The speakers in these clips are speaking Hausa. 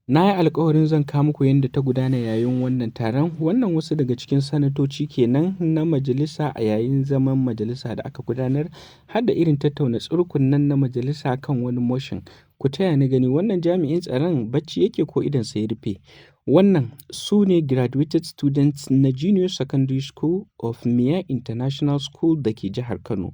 Na yi alkawarin zan kawo muku yadda ta gudana yayin wannan taron. Wannan wasu daga cikin sanatoci kenan na majalisa a yayin zaman majalisa da aka gudanar, har da irin tattauna tsurkun nan na majalisa kan wani motion. Ku taya ni gani, wannan jami'in tsaron bacci yake ko idonsa ya rufe? Wannan su ne graduated students na Junior Secondary School of Miya International School da ke jihar Kano.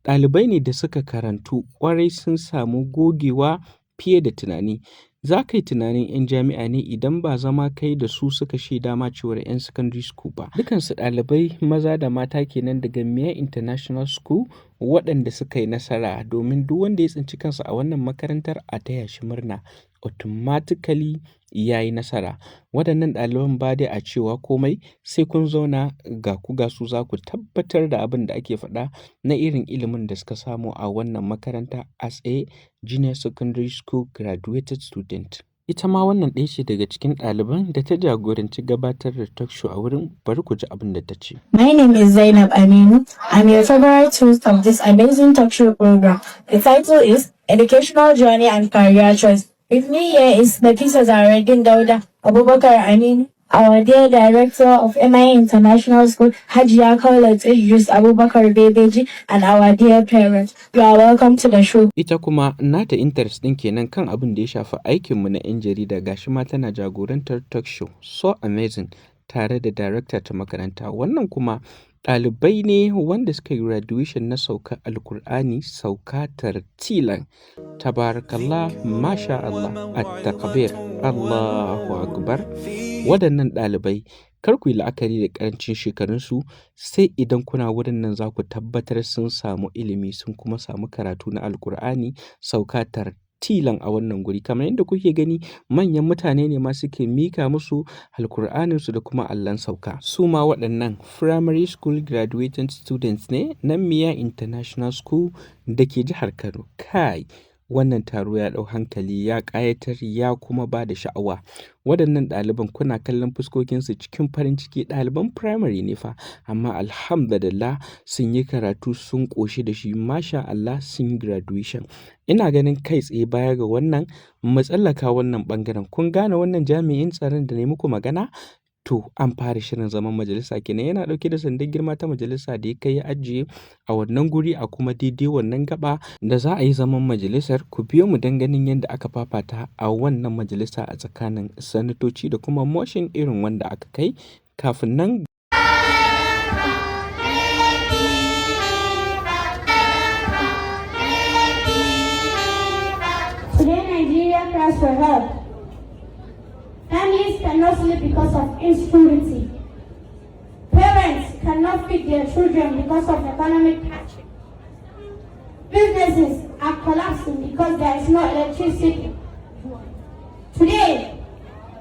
Ɗalibai ne da suka karantu ƙwarai, sun samu gogewa fiye da tunani. Za ka yi tunanin 'yan jami'a ne idan ba zama kai da su suka shaida ma cewar 'yan secondary school ba. Dukansu ɗalibai maza da mata kenan daga Miya International School waɗanda suka yi nasara, domin duk wanda ya tsinci kansa a wannan makarantar a taya shi murna, automatically ya yi nasara. Waɗannan ɗaliban ba dai a cewa komai, sai kun zauna ga ku ga su za ku tabbatar da abin da ake faɗa na irin ilimin da suka samu a wannan makaranta as a junior secondary school graduated student. Ita ma wannan ɗaya ce daga cikin ɗaliban da ta jagoranci gabatar da talk show a wurin. Bari ku ji abin da ta ce. My name is Zainab Aminu. I'm your favorite host of this amazing talk show program. The title is Educational Journey and Career Choice. With me here is Nafisa Zaradin Dauda, Abubakar Aminu, our dear director of MIA International School, Hajiya Kaulat Idris Abubakar Bebeji, and our dear parents. You are welcome to the show. Ita kuma nata interest ɗin kenan kan abin da ya shafi aikinmu na 'yan jarida, gashi ma tana jagorantar talk show. So amazing, tare da director ta makaranta. Wannan kuma ɗalibai ne wanda suka yi graduation na sauka Alkur'ani, sauka tartilan. Tabarakallah, masha Allah, at-takbir, Allahu akbar. Waɗannan ɗalibai, kar ku yi la'akari da ƙarancin shekarunsu, sai idan kuna wurin nan za ku tabbatar sun samu ilimi, sun kuma samu karatu na Alkur'ani sauka tartilan a wannan guri. Kamar yadda kuke gani, manyan mutane ne ma suke mika musu Alkur'aninsu da kuma allon sauka. Su ma waɗannan primary school graduated students ne na Miya International School da ke jihar Kano. Kai, wannan taro ya ɗau hankali, ya ƙayatar, ya kuma ba da sha'awa. Waɗannan ɗaliban, kuna kallon fuskokinsu cikin farin ciki, ɗaliban primary ne fa, amma alhamdulillah sun yi karatu, sun ƙoshi da shi, masha Allah, sun yi graduation. Ina ganin kai tsaye baya ga wannan, mu tsallaka wannan ɓangaren. Kun gane wannan jami'in tsaron da na yi muku magana? To, an fara shirin zaman majalisa kenan. Yana ɗauke da sandar girma ta majalisa da ya kai ya ajiye a wannan guri, a kuma daidai wannan gaba da za a yi zaman majalisar. Ku biyo mu don ganin yadda aka fafata a wannan majalisa a tsakanin sanatoci da kuma motion irin wanda aka kai kafin nan. Today, Nigeria cries for help. Families cannot sleep because of insecurity. Parents cannot feed their children because of economic hardship. Businesses are collapsing because there is no electricity. Today,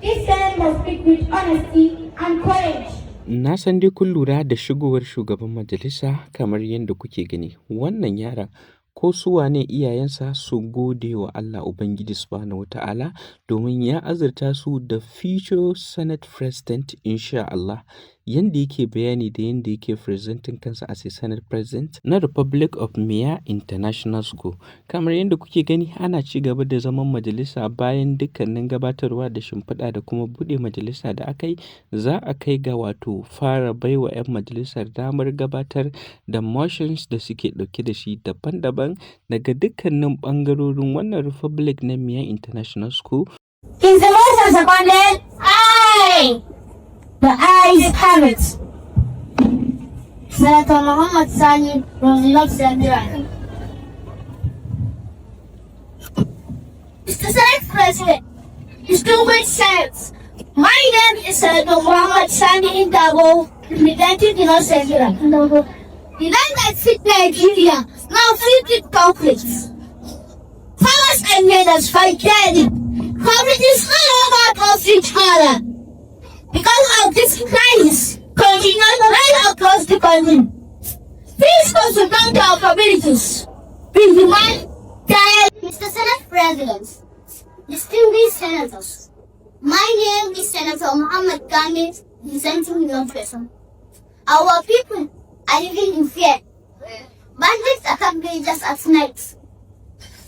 this Senate must speak with honesty and courage. Na san dai kun lura da shigowar shugaban majalisa. Kamar yadda kuke gani, wannan yaron ko su wane iyayensa su gode wa Allah Ubangiji Subhanahu wa Ta'ala domin ya azurta su da future Senate President insha Allah. Yanda yake bayani da yanda yake presenting kansa as a Senate President na Republic of Miya International School. Kamar yadda kuke gani, ana ci gaba da zaman majalisa. Bayan dukkanin gabatarwa da shimfiɗa da kuma buɗe majalisa da aka yi, za a kai ga wato fara baiwa 'yan majalisar damar gabatar da motions da suke ɗauke da shi daban-daban daga dukkanin ɓangarorin wannan Republic na Miya International School. Is the motion seconded? Aye! The ayes have it. Senator Muhammad Sani from the North Central. Mr. Senate President, distinguished Senate, my name is Senator Muhammad Sani Indabo, representing the North Central. The land that feeds Nigeria now filled with conflicts. Farmers and leaders fight daily. Communities all over trust each other. Because of this crisis, continues right across the country. Please consider our communities. We demand dialogue. Mr. Senate President, distinguished senators, my name is Senator Muhammad Kamil, representing the North Person. Our people are living in fear. Bandits attack villages at night.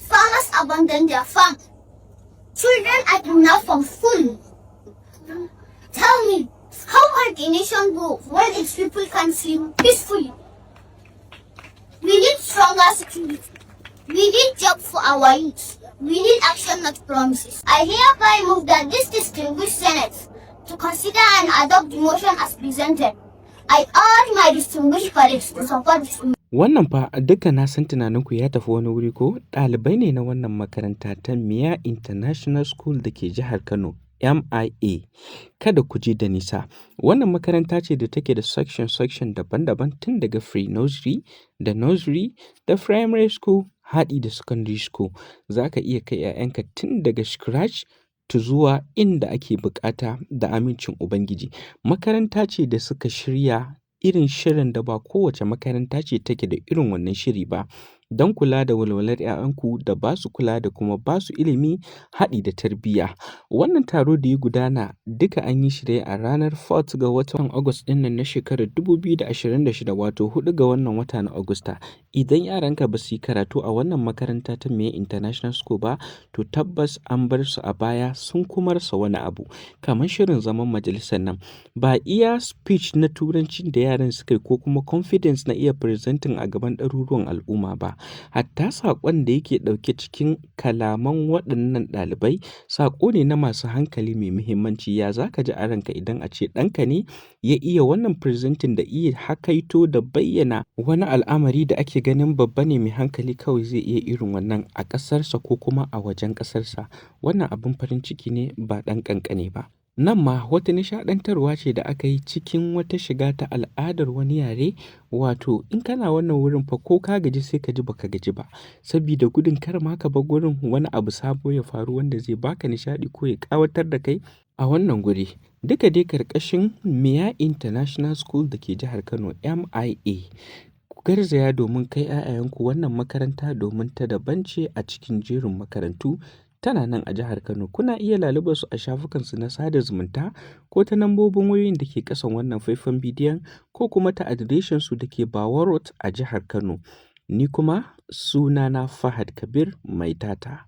Farmers abandon their farm. Children are kidnapped from school. Tell me, how can a nation grow when its people can sleep peacefully? We need stronger security. We need jobs for our youth. We need action, not promises. I hereby move that this distinguished Senate to consider and adopt the motion as presented. I urge my distinguished colleagues to support this motion. Wannan fa duka na san tunaninku ya tafi wani wuri ko? Ɗalibai ne na wannan makaranta ta Miya International School da ke jihar Kano, MIA. Kada ku je da nisa. Wannan makaranta ce da take da section-section daban-daban, tun daga pre-nursery da nursery da primary school haɗi da secondary school. Za ka iya kai 'ya'yanka tun daga scratch to zuwa inda ake buƙata da amincin Ubangiji. Makaranta ce da suka shirya irin shirin da ba kowace makaranta ce take da irin wannan shiri ba, don kula da walwalar 'ya'yanku da ba su kula da kuma ba su ilimi haɗi da tarbiyya. Wannan taro da ya gudana duka an yi shi ne a ranar 4 ga watan August ɗin nan na shekarar 2026, wato 4 ga wannan wata na Agusta. Idan yaranka ba su yi karatu a wannan makaranta ta Miya International School ba, to tabbas an bar su a baya sun kuma rasa wani abu. Kamar shirin zaman majalisar nan, ba iya speech na Turancin da yaran suka yi ko kuma confidence na iya presenting a gaban ɗaruruwan al'umma ba. Hatta saƙon da yake ɗauke cikin kalaman waɗannan ɗalibai, saƙo ne na masu hankali mai muhimmanci. Ya za ka ji a ranka idan a ce ɗanka ne ya iya wannan presenting da iya hakaito da bayyana wani al'amari da ake ganin babba ne mai hankali kawai zai iya irin wannan a ƙasarsa ko kuma a wajen ƙasarsa? Wannan abin farin ciki ne ba ɗan ƙanƙani ba. Nan ma wata nishaɗantarwa ce da aka yi cikin wata shiga ta al'adar wani yare, wato in kana wannan wurin fa ko ka gaji sai ka ji ba ka gaji ba. Sabida gudun kar ma ka bar gurin wani abu sabo ya faru wanda zai baka nishaɗi ko ya ƙawatar da kai a wannan guri. Duka dai ƙarƙashin Miya International School da ke jihar Kano, MIA. Ku garzaya domin kai 'ya'yayanku wannan makaranta domin ta daban ce a cikin jerin makarantu, tana nan a jihar Kano. Kuna iya lalubar su a shafukansu na sada zumunta ko ta lambobin wayoyin da ke ƙasan wannan faifan bidiyon ko kuma ta adireshinsu da ke Bawa Road a jihar Kano. Ni kuma sunana Fahad Kabir Maitata.